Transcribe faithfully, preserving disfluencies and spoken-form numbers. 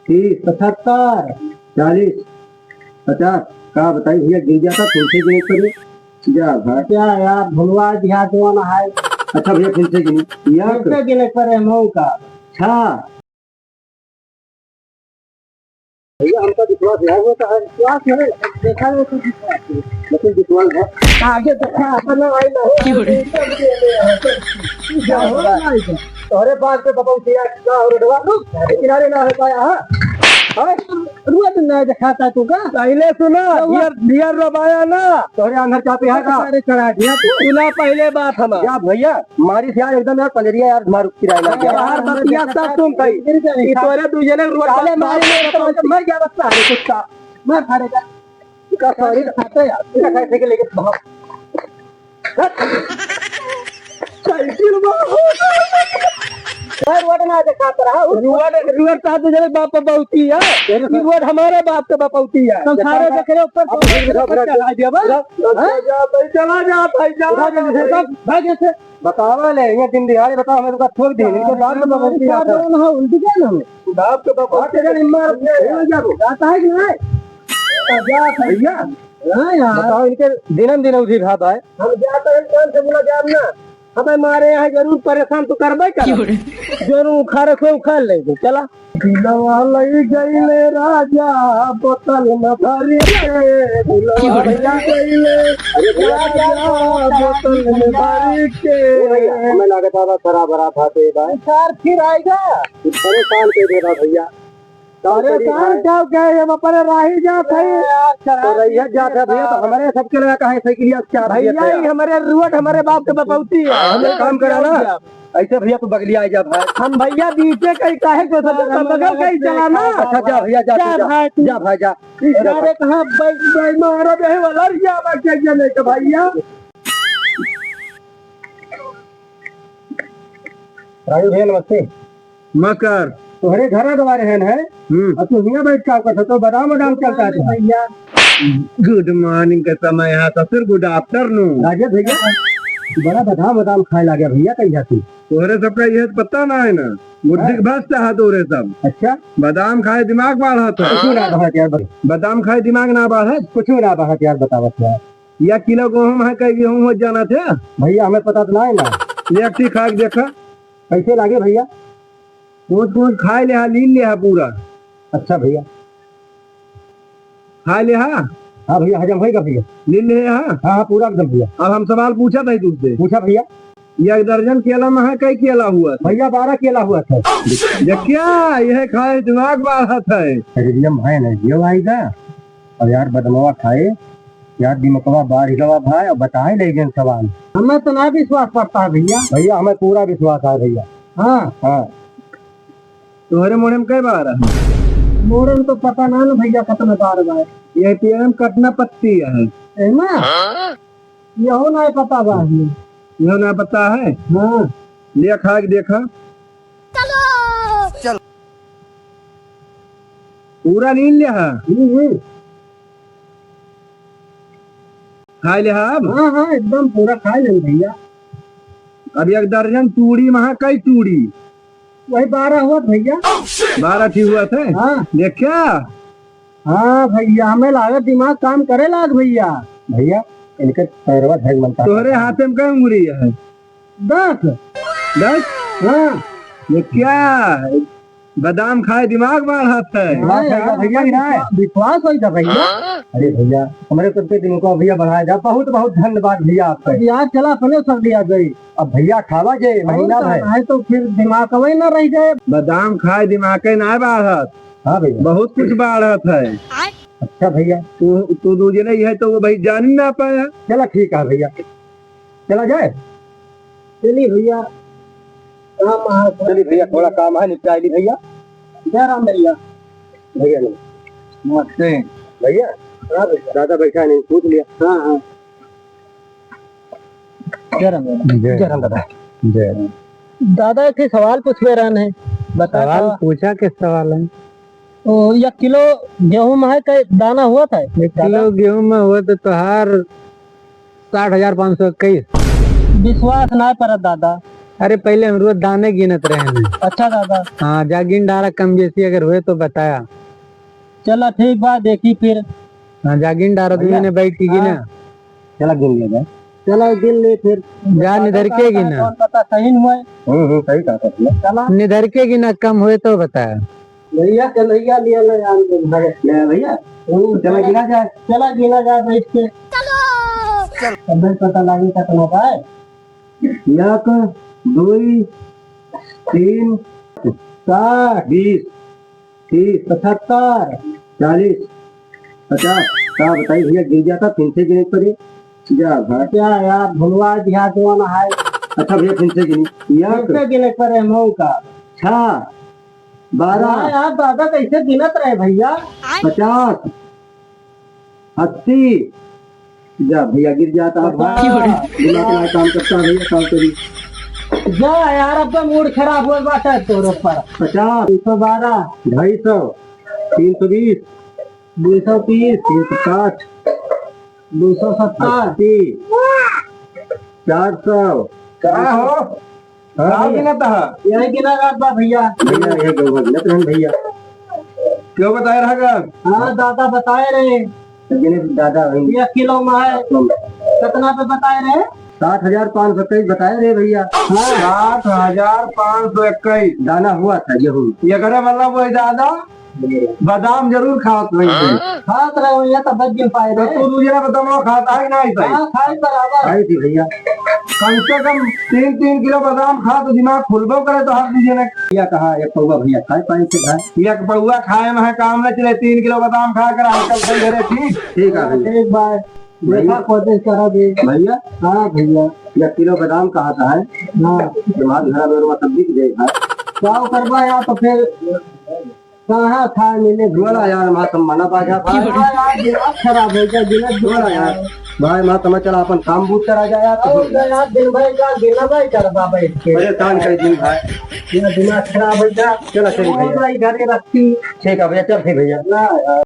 तीस, पचहत्तर, चालीस, पचास। का बताई भइया, गिर जाता, फिर से गिरे पड़े। जा भाई। क्या यार, भुलवा दिया तो ना है। अच्छा भइया, फिर से गिरे। या फिर से गिरे पड़े मऊ का। अच्छा। भइया, हमका विश्वास है, वो तो है। विश्वास है, देखा है तो विश्वास है। लेकिन विश्वास है। आगे देखा, अपना भाई ना हो। क्यों रे? क्या हो रहा है? तोहरे बाप के बपौतिया का हो रहा है? किनारे ना हो पाया, हाँ? हाँ? रुआ तो ना दिखाता तू का? पहले सुना, तो वो बियर, बियर रबाया ना। तोहरे अंदर क्या पिया था? सारे चढ़ा दिया तू। सुना पहले बात हमार। या भइया, मारी से यार एकदम यार पलेरिया यार मारू किराया लग गया। यार बतिया सब सुन भाई। गिर गए। ये तोरे दू जने रोड साले पर मारी मार ले तो मर गया बच्चा। अरे कुत्ता। मैं फाड़ेगा। इसका सॉरी खाते यार। इसका कैसे के लेके भाग। साइकिल में। यार रोड ना दिखाता रहा। रोड, रोड साथ में जरे बाप बपौती है। ये रोड हमारे बाप के बपौती है। तो सारे देख रहे ऊपर अब फिर से चढ़ा दिया बस। चला जा भाई, चला जा भाई, चला जा भाई। भाग यहाँ से। बतावा ले, ये दिन दिहाड़े बताओ, हमें तो ठोक दे, इनको बाप तो बपौती है। ना, उल्टी क्या ना हो? बाप तो बपौती है। हिम्मत हो जाबो। जाता है कि नहीं? जा भइया। हाँ यार। बताओ, इनके दिनम दिन उठी भात है। हम जाता है काम से बोला जाब ना। हमें मारे यहाँ जरूर परेशान तो करबे कर। जरूर उखाड़ के उखाड़ लेंगे, चला। दिलवा लई गईले राजा बोतल में भरी के, दिलवा लई गईले राजा बोतल में भरी के। ओ भइया, हमें लागत है बस हरा भरा फाटे बा। चार फिर आएगा। परेशान कर दे बा भइया। अरे करी साहब, है? क्या कहे, हम अपने राही जात है। तो रहिया जात है भइया, तो हमारे सबके लगा काहे साइकिलिया क्या भइया, भइया? ये हमारे रोड हमारे बाप के बपौती है। हाँ, हमें काम करा ना। ऐसे भइया तू बगलिया आ जा भाई। हम भइया बीचे कहीं काहे को सब बगल कहीं चला ना। अच्छा जा भइया जा, जा तू जा। भाई तू। जा भाई जा। इशारे कहाँ भाई, भाई मारा बे वाला रिया बा के जने के भइया। राजू भइया नमस्ते। मकर। तोहरे घर द्वारे हैं, हैं? हम्म। अब तू हियाँ बैठ का करत हो? तो बादाम वादाम चलता है भइया। Good morning का समय है ससुर, good afternoon। राजेश भइया, बड़ा बादाम वादाम खाए लागे भइया, कहीं जाती? तोहरे सबका यह पता ना है ना, बुद्धि हाँ। के भ्रष्ट है तोहरे सब। अच्छा। बादाम खाए दिमाग बढ़त है। कुछ ना बढ़त यार, बस। बादाम खाए दिमाग ना बढ़त। कुछ ना बढ़त यार, बतावत यार। या किलो गेहूं है, कई गेहूं हो जाना था? भइया, हमें पता तो ना है ना। एक ठी खा के देखा। कैसे लागे भइया? कूच कूच खाए ले हा, लील ले हा पूरा। अच्छा भइया। खाए ले हा? हाँ भइया, हजम होएगा भइया। लील ले हा? हाँ, हाँ, पूरा एकदम भइया। अब हम सवाल पूछा था तुझसे। पूछा भइया। एक दर्जन केला में है, कई केला हुआ था? भइया, बारह केला हुआ था। ये क्या? यह खाए दिमाग बाढ़त है। अरे भइया, मैं नहीं, ये भाई का। अब यार बदमवा खाए, यार दिमकवा बाढ़ गवा भाई, अब बताए ले गए सवाल। हमें तो ना विश्वास पड़ता है भइया। भइया, हमें पूरा विश्वास है भइया। हाँ। हाँ। तोहरे मोड़े में कै बार है? मोड़े में तो पता ना ना भइया कितना बार बा। ये पेड़ में कितना पत्ती है? एमा? यहो ना पता बा हमें। यहो ना पता है? हाँ। ले खा के देखा। चलो। पूरा नील ले हा? हम्म, हम्म। खाए ले हा अब? हाँ, हाँ, एकदम पूरा खाए ले भइया। अब एक दर्जन तूड़ी महा कई तूड़ी? वही बारह हुआ भइया। बारह ठी हुआ थे? हाँ। देखा? हाँ भइया, हमें लागत दिमाग काम करे लाग भइया। भइया, इनके पैरवा धैल मनता। तोहरे हाथे में कै उंगली है? दस। दस? हाँ। ये क्या है? बादाम खाए दिमाग बढ़त है। हाँ यार, भइया की ना है। विश्वास होई था भइया। अरे भइया, हमरे सबके दिमाग को भइया बढ़ाए जा। बहुत बहुत धन्यवाद भइया आपका। अब यार चला अपने सब लिया गई। अब भइया खावा जे और महीना का भर। नहीं तो फिर दिमाग वही ना रह जाए। बादाम खाए दिमाग के ना बढ़त। हाँ भइया। बहुत कुछ बढ़त है। अच्छा भइया। तू, तू दू जने ही है तो वो भाई जान ही ना पाया। चला ठीक है भइया। चला जाए? चली भइया, काम है। चली भइया, थोड़ा काम है, निपटा ली भइया। जय राम भइया। भइया नहीं। नमस्ते। भइया, हाँ भइया। दादा बैठा नहीं, पूछ लिया। हाँ, हाँ। जय राम दादा। जय जय राम दादा। जय राम। दादा, एक ठे सवाल पूछबे रहन है। बता सवाल तो। पूछा, किस सवाल है? ओ, एक किलो गेहूं में है, कै दाना हुआ था? एक किलो गेहूं में हुआ तो तोहार साठ हजार पाँच सौ इक्कीस। विश्वास ना परत दादा। अरे, पहिले हम रोज दाने गिनत रहेन। अच्छा दादा। हाँ, जा गिन डारा, कम बेसी अगर होए तो बताया। चला ठीक बा, देखी फिर। हाँ, जा गिन डारा, भैया। दुइने बैठ के गिना। हाँ। चला गिन लिया जाए। चला गिन ले फिर। जा निधर के गिना। कौन पता सही न होए। हम्म, हम्म, सही कहा था भैया। चला। निधर के गिना, कम होए तो बताया। भैया, कन्हैया लिया ले आन दे भैया। ले भैया। हम्म, चला गिना जाए। चला गिना जाए बैठ के। चलो। तब पता लागे कितना बा। एक, दुई, तीन, साठ, बीस, तीस, पचहत्तर, चालीस, पचास। का बताई भैया, गिर जाता, फिर से गिने पड़े। जा भाई। क्या यार, भुलवा दिया जवान है। अच्छा भैया, फिर से गिनी। एक, फिर से गिने पड़े, मऊ का। छह, बारह। हाँ यार, दादा कैसे गिनत रहे भैया? पचास, अस्सी। जा भैया, गिर जाता है भाई। पचास। दिमाग ना काम करता भैया, काम करी। जा यार, अब तो मूड खराब हो बाटा है तोर ऊपर। पचास। तीन सौ बारह। ढाई सौ। तीन सौ बीस। दो सौ तीस। तीन सौ साठ। दो सौ सत्तर। अस्सी। चार सौ। का हो? हाँ का भैया। गिनत ह? यही गिना जात बा भैया। भैया, यही गौवा गिनत रहन भैया। क्यों बताए रहा का? हाँ, दादा बताए रहे। तो गिने दादा भाई। एक किलो में है। कितना पे बताए रहे? साठ हजार पाँच सौ इक्कीस बताए रहे भैया। हाँ। साठ हजार पाँच सौ इक्कीस। दाना हुआ था गेहूं। ये करे मतलब वही दादा बादाम जरूर खात रही थे। खात रहे हो, ये तो बच गिन पाए तो रहे। तू दूसरा बादाम खाता है कि नहीं भाई? हाँ, खाए बराबर। खाई थी भैया। कम से कम तीन तीन किलो बादाम खा तो दिमाग खुलबो करे तो हर दूसरे ने। भैया कहा, एक पौवा भैया खाए पाए थे भाई। एक पौवा खाए में है काम न चले, तीन किलो बादाम खा कर हम कल से घरे ठीक। ठीक है भैया। एक बार भैया। देखा कोशिश करा दे। भैया। हाँ भैया। एक किलो बादाम कहा था है। हाँ। तुम्हारे घर में सब बिक जाए भाई। क्या करबा यार तो फिर कहाँ खाए मिले? जोड़ा यार, माँ सम्माना बाजा भाई। हाँ यार, दिमाग खराब हो गया, दिमाग जोड़ा यार। भाई, माँ समझ चला, अपन काम बूझ करा जाए यार। और तो यार, दिन भर का गिना भाई करबा बैठ के। परेशान कर दिन भाई। ये दिमाग खराब हो गया। चला, चली भैया। भाई, घरे रखती। ठीक है भैया, चल ठीक भैया। ना यार।